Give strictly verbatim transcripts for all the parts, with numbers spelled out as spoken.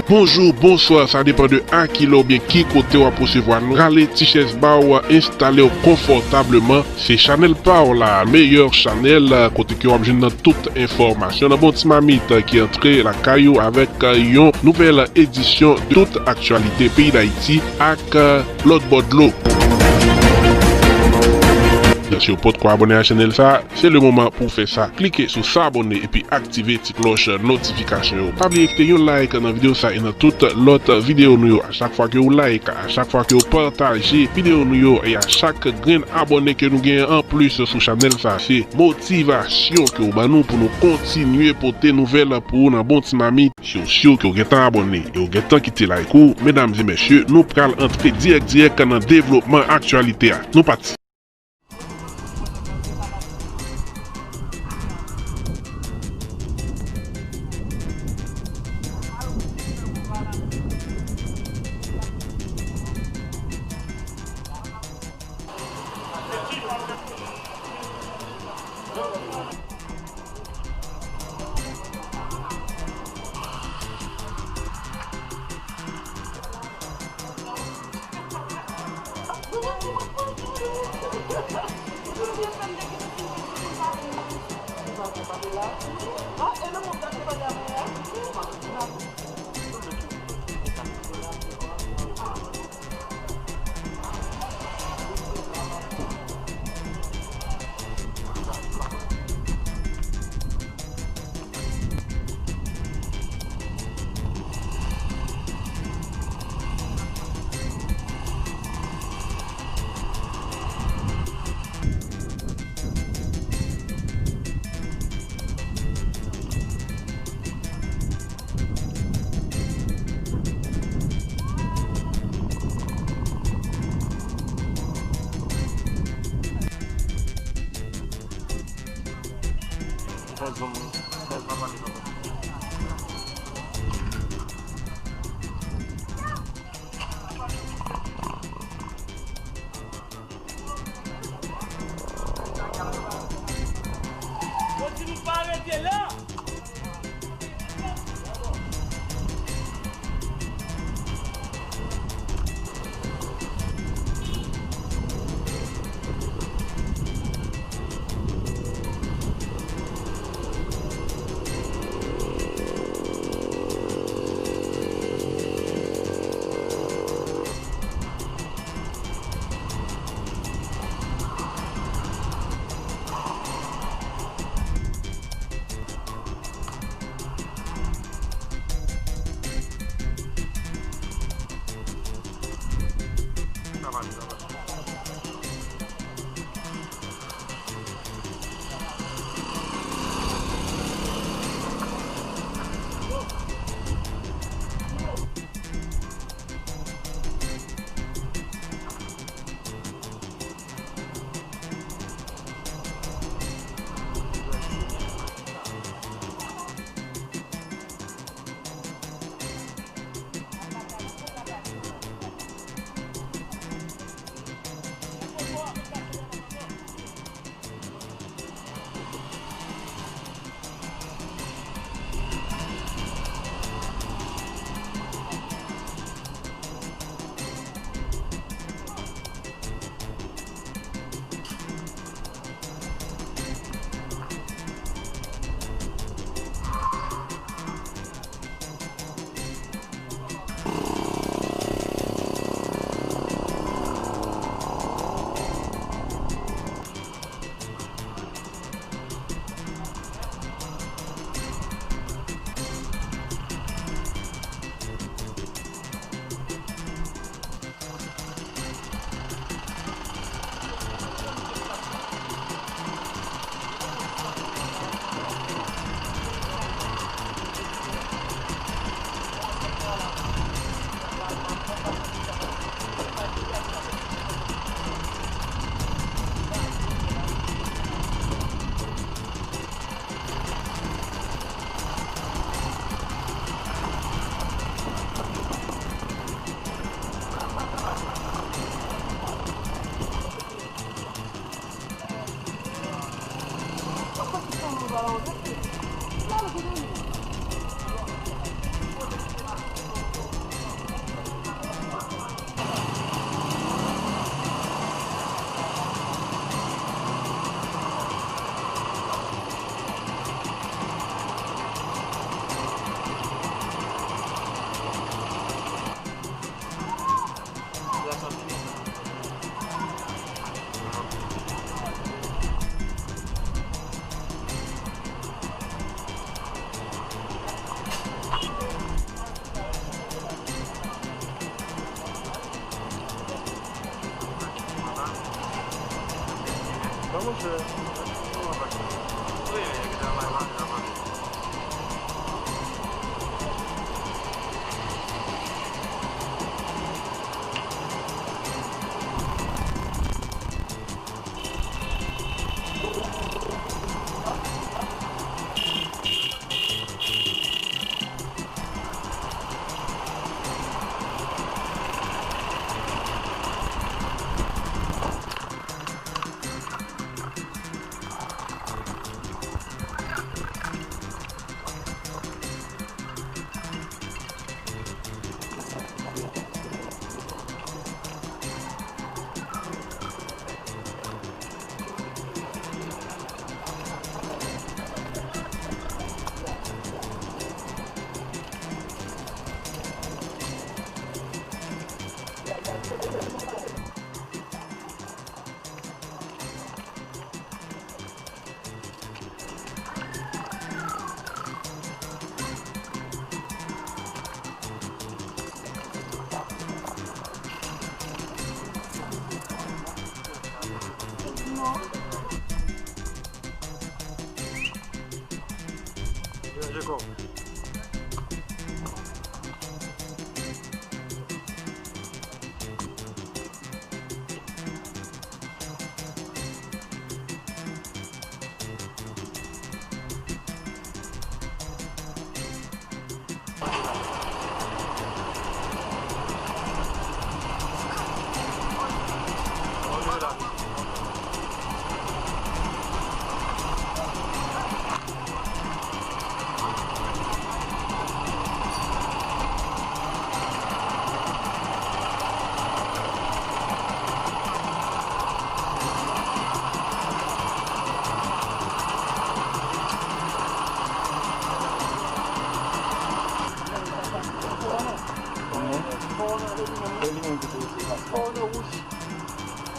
Bonjou, bonswa, sa depann de a ki lè oubyen ki kote w ap resevwa nou. Rale ti chèz ba w, enstale w konfòtableman. Se chanèl pa w la, meyè chanèl, kote ke w ap jwenn nan tout enfòmasyon nan bon ti mamit ki antre lakay ou avèk yon nouvèl edisyon de tout aktyalite peyi Dayiti ak lòt bò dlo. Si w potko abòne a chanèl sa, se le moman pou w fè sa. Klike sou s'abonner epi aktive ti klòch notifikasyon yo. Pa bliye kite yon like nan videyo sa e nan tout lòt videyo nou yo. A chak fwa ke w like, a chak fwa ke w pataje videyo nou yo, e a chak grenn abòne ke nou genyen anplis sou chanèl sa, se motivasyon ke w ban nou pou nou kontinye pote nouvèl pou ou nan bon ti mamit. Si w si ke w gentan abòne e w gentan kite like ou, medam e mesye, nou pral antre dirèk dirèk nan devlopman aktyalite a. Nou pati.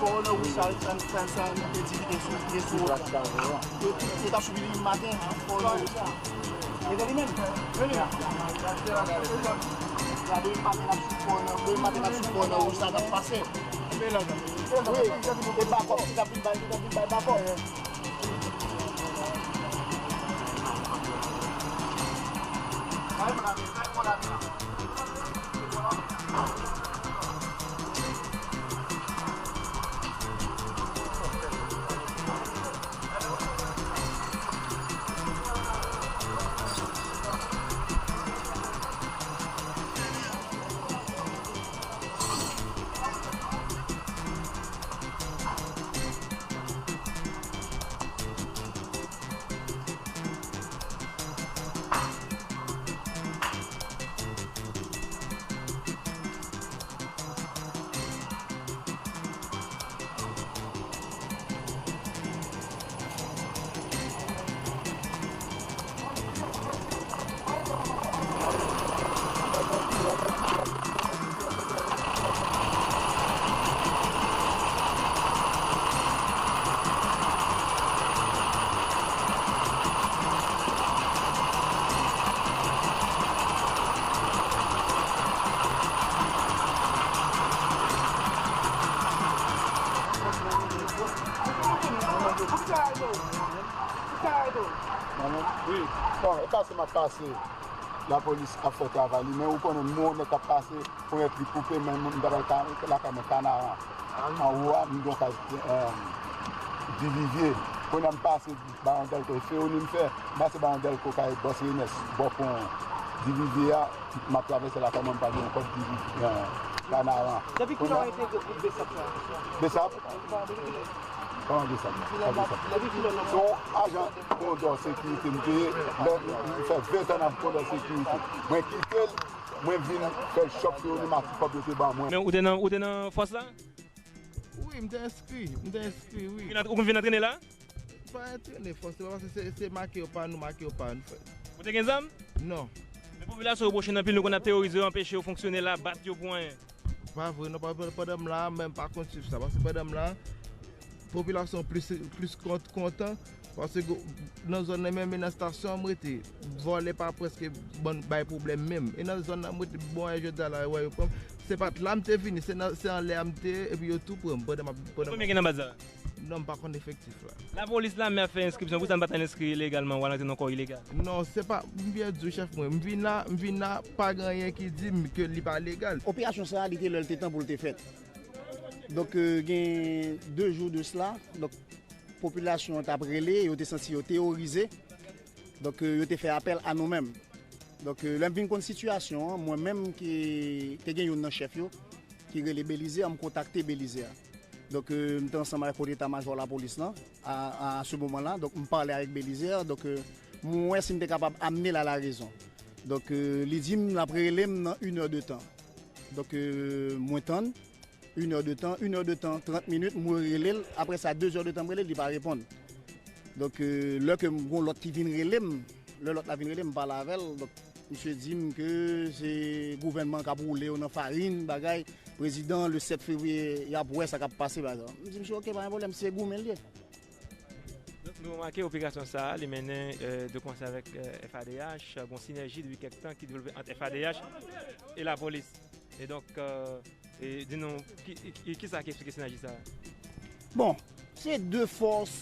Kòwòne wouj sa, sa, sa, sa, yo te di li te sou, li te sou wòch la. Yo, yo t ap swiv li maten, kòwòne wouj sa. E te li menm. Gade, maten n ap swiv kòwòne, maten n ap swiv kòwòne wouj sa k ap pase. Wi, e bakòp, li t ap vin bay, li t ap vin bay bakòp. Bon, e pase m ap pase, lapolis ap fè travay li, men ou konnen, m wè yon nèg k ap pase, ponyèt li koupe, men m t apral ka-, lakay mwen, Kanaran. Anwo a, m gen yon kay, eh, Divivye. Kounye a m pase Bawon Dèlko, se Oni m fè, m pase Bawon Dèlko kay bòs Renès, bò pon Divivye a, m ap travèse lakay mwen, m pral gen yon kòb Divivye, eh, Kanaran. Depi kilè w entegre gwoup Besap sa? Besap? Kòman Besap? Kòman Besap? Se yon ajan Kondò Sekirite m te ye, lè m fè ven tan nan Kondò Sekirite. Mwen kite l, mwen vin fè chòp se Oni m ak ti kòb yo te ban mwen. Men ou te nan, ou te nan fòs la? Wi, m te enskri, m te enskri, wi. Ou vin ant-, ou vin antrene la? M pa antrene fòs, se pa paske se, se make yo pa nou, make yo pa nou, frè. Ou te gen zam? Non. Men popilasyon yo pwoche anpil, nou konn ap teworize yo, anpeche yo fonksyone la, bat yo pou anyen. Pa vre, non, pa, pa, pandan m la, men m pa konn swiv sa, paske pandan m la, popilasyon plis, plis kont-, kontan, paske go-, nan zòn nan menm, e nan estasyon an m rete, vòlè pa prèske ban, bay pwoblèm menm. E nan zòn nan m rete, bon, e jodi a la, wè, yo pran m. Se pa t la m te vini, se nan, se anlè a m te ye, epi yo tou pran m pandan m ap, pandan m ap. Konbyen ki nan baz la? Non, m pa konn efektif la. Lapolis, lame ap fè enskripsyon pou sa, n pa t al enskri ilegalman, w al antre nan kò ilegal. Non, se pa, m byen di w, chèf mwen, m vin la, m vin la, pa gen anyen ki di m ke li pa legal. Operasyon sa a, li te lè l te tan pou l te fèt. Donk, euh, gen de jou de sla, donk, popilasyon an t ap rele, yo te santi yo teworize. Donk, euh, yo te fè apèl a nou menm. Donk, euh, lè m vin konn sitiyasyon an, mwen menm ki te gen youn nan chèf yo, ki rele Belizaire, m kontakte Belizaire. Donk, euh, m te ansanm avèk kòdonatè majò lapolis lan, a, a se moman la. Donk, m pale avèk Belizaire. Donk, euh, m wè si m te kapab amne l a la rezon. Donk, euh, li di m l ap rele m nan inè de tan. Donk, euh, mwen tann. Inè de tan, inè de tan, trant minit, mwen rele l. Apre sa, dezè de tan, mwen rele l, li pa reponn. Donk, euh, lè ke m gon lòt ki vin rele m, lè lòt la vin rele m, m pale avè l. Donk, misye di m ke se gouvènman k ap woule yo nan farin, bagay. Prezidan, le sèt fevriye, y ap wè sa k ap pase, bagay. M di misye, oke, pa gen pwoblèm, se goumen l ye. Donk, nou remake operasyon sa a, li mennen, euh, de konsè avèk, euh, F A D H, gon sinèji depi kèk tan ki devlope ant F A D H e lapolis. E donk, euh, e di nou, ki, ki, ki sa ki eksplike sinèji sa a? Bon, se de fòs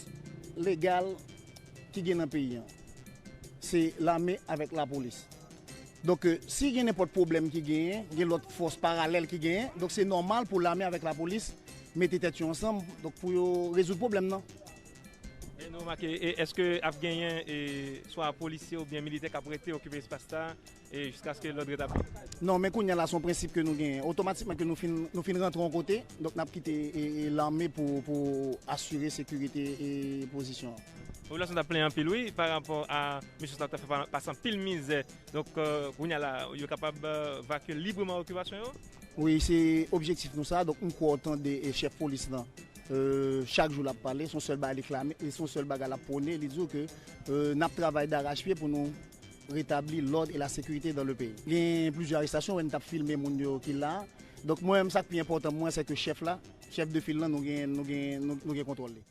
legal ki gen nan peyi an. Se lame avèk lapolis. Donk, euh, si gen nenpòt pwoblèm ki genyen, gen lòt fòs paralèl ki genyen, donk se nòmal pou lame avèk lapolis mete tèt yo ansanm, donk pou yo rezoud pwoblèm nan. E nou remake, e èske ap genyen, e, swa polisye oubyen militè k ap rete okipe espas sa a, e jiskaske lòd retabli? Non, men kounye a la, se yon prensip ke nou genyen. Otomatikman ke nou fin, nou fin rantre yon kote, donk n ap kite, e, e, lame pou, pou asire sekirite, e, pozisyon an. Popilasyon t ap plenyen anpil, wi, pa rapò a misyon sa k t ap fè pa, pase anpil mizè. Donk, euh, kounye a la, yo kapab, euh, vakye libreman okipasyon yo? Wi, se objektif nou sa. Donk, m kwè w tande, e, chèf polis lan, euh, chak jou l ap pale, se yon sèl bagay li klame, e se yon sèl bagay l ap pwone, li di w ke, euh, n ap travay darachpye pou nou retabli lòd e la sekirite dan le peyi. Gen plizyè arestasyon, wè n t ap filme moun yo ki la. Donk, mwen menm, sa k pi enpòtan pou mwen, se ke chèf la, chèf de fil lan, nou gen, nou gen, nou, nou gen kontwòl li.